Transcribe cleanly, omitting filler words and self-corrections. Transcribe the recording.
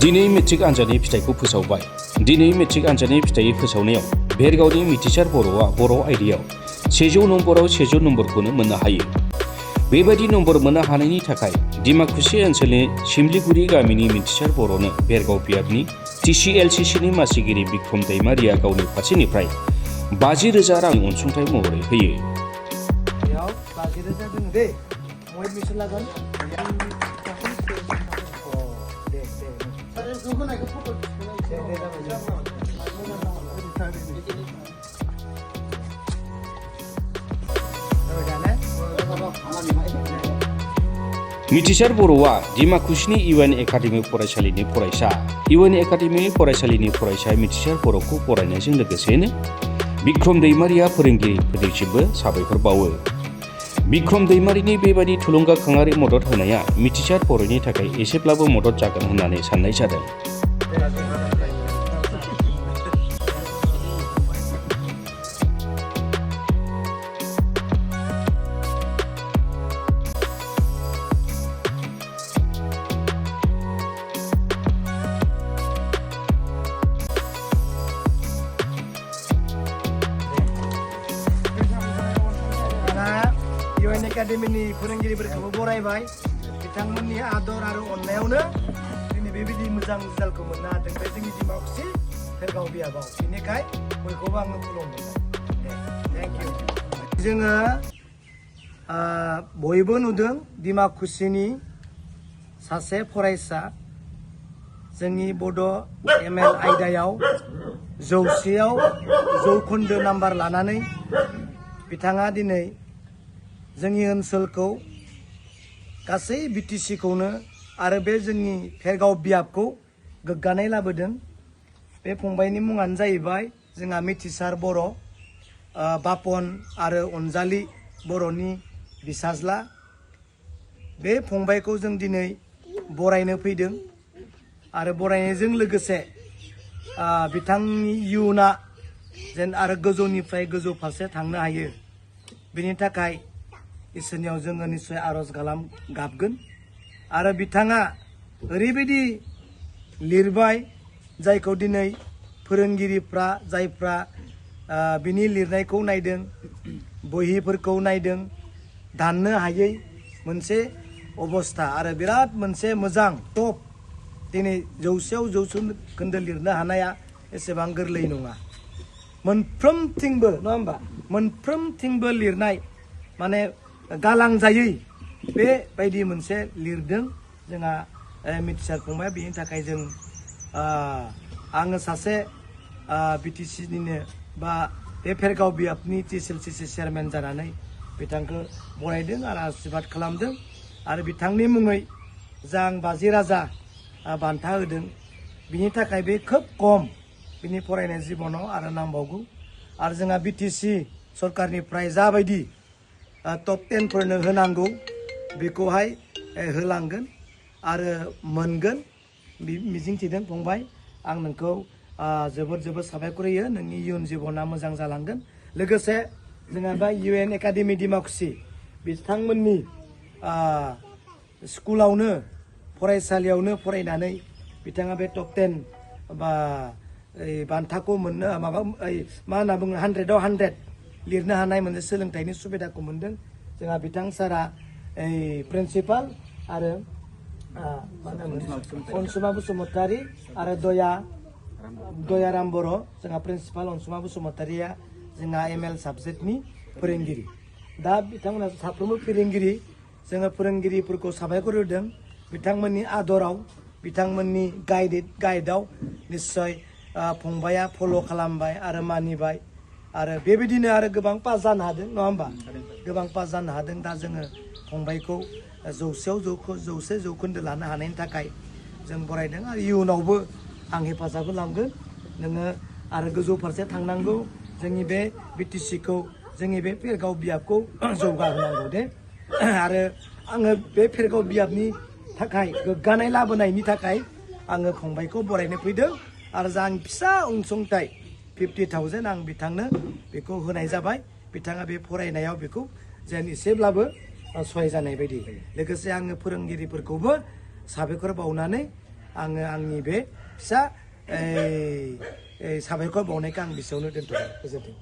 दिनै मेट्रिक आनजादनि फिथाइखौ फोसावबाय। दिनै मेट्रिक आनजादनि फिथाइ फोसावनायाव भेरगावनि मिथिसार बर'आ बर' आयदायाव 100 नम्बराव 100 नम्बरखौनो मोननो हायो। बेबायदि नम्बर मोननो हानायनि थाखाय डिमाकुसि ओनसोलनि सिमलिगुरि गामिनि मिथिसार बर'नो भेरगाव बियाबनि TCLCCनि मासिगिरि बिक्रम दैमारिया गावनि फारसेनिफ्राय 50,000 रां अनसुंथाइ महरै होयो। बेयाव 50,000 दङ दे मय मिसन लागोन मिथिसार बर'आ डिमाकुसिनि UN एकाडेमि फरायसालिनि फरायसा। UN एकाडेमि फरायसालिनि फरायसा मिथिसार बर'खौ फरायनायजों लोगोसेनो बिक्रम दैमारिया फोरोंगिरिफोरनिसिमबो साबायखर बावो। बिक्रम दैमारिनि बेबायदि थुलुंगाखांआरि मदद होनाया मिथिसार बर'नि थाखाय एसेब्लाबो मदद जागोन होननानै साननाय जादों। UN एकाडेमिनि फोरोंगिरिफोरखौबो बरायबाय। बिथांमोननि आदर आरो अननायावनो जोंनि बेबायदि मोजां रिजाल्टखौ मोननो हादों बे जोंनि डिमाकुसि भेरगाव बियाबाव। बेनिखाय बयखौबो आङो खुलुमबाय। Thank you. जोङो बयबो नुदों डिमाकुसिनि सासे फरायसा जोंनि बड' ML आयदायाव 100आव जौखोन्दो नाम्बार लानानै बिथाङा दिनै जोंनि ओनसोलखौ गासै BTC-खौनो आरो बे जोंनि भेरगाव बियाबखौ गोग्गानाय लाबोदों। बे फंबायनि मुङानो जाहैबाय जोंहा मिथिसार बर' बापन आरो अनजालि बर'नि बिसाज्ला। बे फंबायखौ जों दिनै बरायनो फैदों आरो बरायनायजों लोगोसे बिथांनि इयुना जेन आरो गोजौनिफ्राय गोजौ फारसे थांनो हायो बेनि थाखाय इसोरनियाव जोङो निस्सय आरज गाबगोन। आरो बिथाङा ओरैबायदि लिरबाय जायखौ दिनै फोरोंगिरिफ्रा जायफ्रा बिनि लिरनायखौ नायदों बहिफोरखौ नायदों दाननो हायै मोनसे अबस्था आरो बिराद मोनसे मोजां टप दिनै 100आव 100 लिरनो हानाया एसेबां गोरलै नङा। मोनफ्रोमथिंबो नङा होमबा मोनफ्रोमथिंबो लिरनाय माने गालांजायै बेबायदि मोनसे लिरदों जोंहा मिथिसार फंबाय। बेनि थाखाय जों आङो सासे BTC-निनो बा बे भेरगाव बियाबनि TCLCC चेयारमेन जानानै बिथांखौ बरायदों आरो आशीर्बाद खालामदों आरो बिथांनि मुङै जा आं 50,000 बान्था होदों बिनि थाखाय बे खोब खम बिनि फरायनाय जिबनाव आरो नांबावगौ। आरो जोंहा BTC सरकारनिफ्राय जाबायदि टप 10फोरनो होनांगौ बेखौहाय होलांगोन आरो मोनगोन मिजिंथिदों फंबाय। आं नोंखौ जोबोद साबायखर होयो। नोंनि इयुन जिबना मोजां जालांगोन। लोगोसे जोंहा दा UN एकाडेमि डिमाकुसि बिथांमोननि स्कुलावनो फरायसालियावनो फरायनानै बिथाङा बे टप 10 बा बान्थाखौ मोननो मा होनना बुङो 100आव 100 लिरनो हानाय मोनसे सोलोंथाइनि सुबिदाखौ मोनदों। जोंहा बिथां सारा प्रिन्सिपाल आरो अनसुमा बसुमतारी आरो दयाराम बर' जोंहा प्रिन्सिपाल अनसुमा बसुमतारिया जोंहा ML साबजेक्टनि फोरोंगिरि। दा बिथांमोना साफ्रोमबो फोरोंगिरि जोङो फोरोंगिरिफोरखौ साबायखर होदों। बिथांमोननि आदराव बिथांमोननि गाइडआव निस्सय फंबाया फल' खालामबाय आरो मानिबाय आरो बेबायदिनो आरो गोबां पास जानो हादों नङा होमबा गोबां पास जानो हादों। दा जोङो फंबायखौ 100आव 100 जौखोन्दो लानो हानायनि थाखाय जों बरायदों आरो इयुनावबो आं हेफाजाब होलांगोन। नोङो आरो गोजौ फारसे थांनांगौ। जोंनि बे BTC-खौ जोंनि बे भेरगाव बियाबखौ जौगाहोनांगौ दे। आरो आङो बे भेरगाव बियाबनि थाखाय गोग्गानाय लाबोनायनि थाखाय आङो फंबायखौ बरायनो फैदों आरो जा आं फिसा अनसुंथाइ 50,000 आं बिथांनो बेखौ होनाय जाबाय। बिथाङा बे फरायनायाव बेखौ जेन एसेब्लाबो सहाय जानाय बायदि। लोगोसे आङो फोरोंगिरिफोरखौबो साबायखर बावनानै आङो आंनि बे फिसा साबायखर बावनायखौ आं बिसेयावनो दोनथ'बाय गोजोन्थों